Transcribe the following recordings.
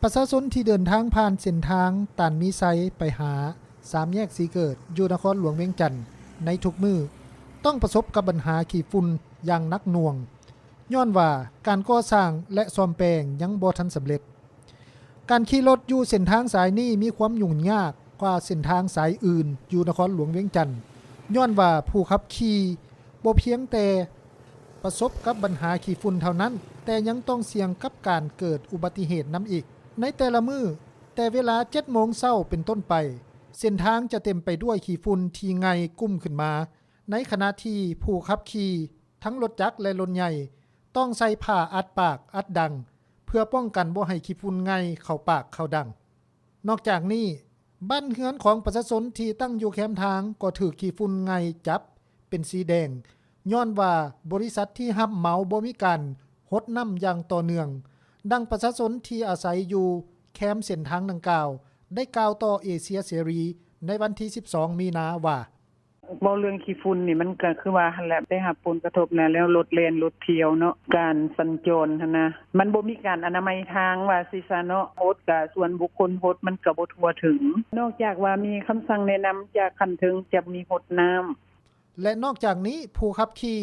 ປະຊາຊົນທີ່ເດີນທາງຜ່ານເສັ້ນທາງຕານມີໄຊໄປຫາສາມແຍກສີເກີດ ຢູ່ນະຄອນຫຼວງວຽງຈັນໃນທຸກມື້ ຕ້ອງປະສົບກັບບັນຫາຂີ້ຝຸ່ນຢ່າງໜັກໜ່ວງ ຍ້ອນວ່າການກໍ່ສ້າງ ແລະ ສ້ອມແປງຍັງບໍ່ທັນສຳເລັດ. ການຂີ່ລົດຢູ່ເສັ້ນທາງສາຍນີ້ມີຄວາມຫຍຸ້ງຍາກກວ່າເສັ້ນທາງສາຍອື່ນຢູ່ນະຄອນຫຼວງວຽງຈັນ ຍ້ອນວ່າຜູ້ຂັບຂີ່ບໍ່ພຽງແຕ່ປະສົບກັບບັນຫາຂີ້ຝຸ່ນເທົ່ານັ້ນ, ແຕ່ຍັງຕ້ອງສ່ຽງກັບການເກີດອຸບັດຕິເຫດນຳອີກ. ໃນແຕ່ລະມື້, ແຕ່ເວລາເຈັດໂມງເຊົ້າເປັນຕົ້ນໄປ, ເສັ້ນທາງຈະເຕັມໄປດ້ວຍຂີ້ຝຸ່ນທີ່ໄງ່ກຸ້ມຂຶ້ນມາ, ໃນຂະນະທີ່ຜູ້ຂັບຂີ່ ທັງລົດຈັກ ແລະ ລົດໃຫຍ່ ຕ້ອງໃສ່ຜ້າອັດປາກອັດດັງ ເພື່ອປ້ອງກັນບໍ່ໃຫ້ຂີ້ຝຸ່ນໄງ່ເຂົ້າປາກເຂົ້າດັງ. ນອກຈາກນີ້, ບ້ານເຮືອນຂອງປະຊາຊົນທີ່ຕັ້ງຢູ່ແຄມທາງກໍຖືກຂີ້ຝຸ່ນໄງ່ຈັບເປັນສີແດງ ຍ້ອນວ່າບໍລິສັດທີ່ຮັບເໝົາບໍ່ມີການຫົດນ້ຳຢ່າງຕໍ່ເນື່ອງ. ດັ່ງປະຊາຊົນທີ່ອາໄສຢູ່ແຄມເສັ້ນທາງດັ່ງກ່າວ ໄດ້ກ່າວຕໍ່ເອເຊຍເສລີໃນວັນທີສິບສອງ ມີນາວ່າ: ເວົ້າເລື່ອງຂີ້ຝຸ່ນນີ້ ມັນກໍຄືວ່າຫັ້ນແຫຼະ ໄດ້ຮັບຜົນກະທົບແດ່ ແລ້ວລົດແລ່ນລົດທ່ຽວເນາະ ການສັນຈອນຫັ້ນນະ ມັນບໍ່ມີການອະນາໄມທາງວ່າຊີ້ຊະເນາະ ຫົດກະສ່ວນບຸກຄົນຫົດ ມັນກະບໍ່ທົ່ວເຖິງ ນອກຈາກວ່າມີຄຳສັ່ງແນະນຳຈາກຂັ້ນເທິງ ຈະມີຫົດນ້ຳ. ແລະ ນອກຈາກນີ້ ຜູ້ຂັບຂີ່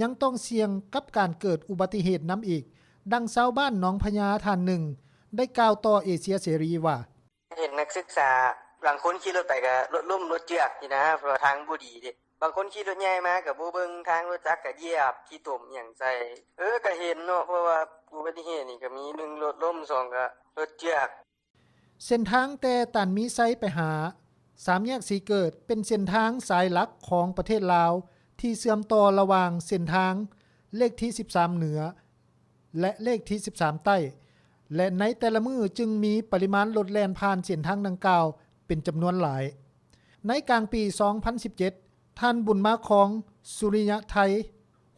ຍັງຕ້ອງສ່ຽງກັບການເກີດອຸບັດຕິເຫດນຳອີກ. ດັ່ງຊາວບ້ານໜອງພະຍາທ່ານໜຶ່ງ ໄດ້ກ່າວຕໍ່ເອເຊຍເສລີວ່າ: ເຫັນນັກສຶກສາບາງຄົນຂີ່ລົດໄປກໍລົດລົ້ມລົດເຈື່ອກນີ້ນະ ເພາະວ່າທາງບໍ່ດີເດ້. ບາງຄົນຂີ່ລົດໃຫຍ່ມາກໍບໍ່ເບິ່ງທາງ ລົດຈັກກໍຢຽບຂີ້ຕົມຫຍັງໃສ່. ເອີ ກໍເຫັນເນາະ ເພາະວ່າອຸບັດຕິເຫດນີ້ກໍມີ ໜຶ່ງ ລົດລົ້ມ, ສອງ ກໍລົດເຈື່ອກ. ເສັ້ນທາງແຕ່ຕານມີໄຊໄປຫາສາມແຍກສີເກີດ ເປັນເສັ້ນທາງສາຍຫຼັກຂອງປະເທດລາວ ທີ່ເຊື່ອມຕໍ່ລະຫວ່າງເສັ້ນທາງເລກທີສິບສາມເໜືອ ແລະ ເລກທີສິບສາມໃຕ້ ແລະ ໃນແຕ່ລະມື້ຈຶ່ງມີປະລິມານລົດແລ່ນຜ່ານເສັ້ນທາງດັ່ງກ່າວເປັນຈຳນວນຫຼາຍ. ໃນກາງປີສອງພັນສິບເຈັດ ທ່ານ ບຸນມາຄອງ ສຸລິຍະໄທ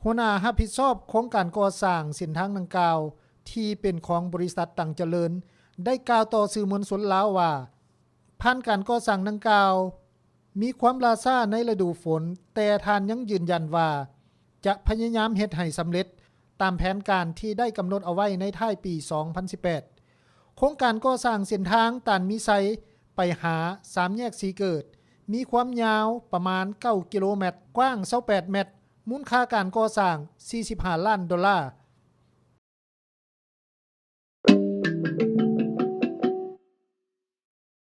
ຫົວໜ້າຮັບຜິດຊອບໂຄງການກໍ່ສ້າງເສັ້ນທາງດັ່ງກ່າວ ທີ່ເປັນຂອງບໍລິສັດຕັງຈະເລີນ ໄດ້ກ່າວຕໍ່ສື່ມວນຊົນລາວວ່າ ຜ່ານການກໍ່ສ້າງດັ່ງກ່າວ ມີຄວາມລ່າຊ້າໃນລະດູຝົນ, ແຕ່ທ່ານຍັງຢືນຢັນວ່າ ຈະພະຍາຍາມເຮັດໃຫ້ສຳເລັດຕາມແຜນການທີ່ໄດ້ກຳນົດເອົາໄວ້ໃນທ້າຍປີສອງພັນສິບແປດ. ໂຄງການກໍ່ສ້າງເສັ້ນທາງຕານມີໄຊໄປຫາສາມແຍກສີເກີດ ມີຄວາມຍາວປະມານເກົ້າກິໂລແມັດ, ກວ້າງຊາວແປດແມັດ, ມູນຄ່າການກໍ່ສ້າງສີ່ສິບຫ້າລ້ານໂດລາ.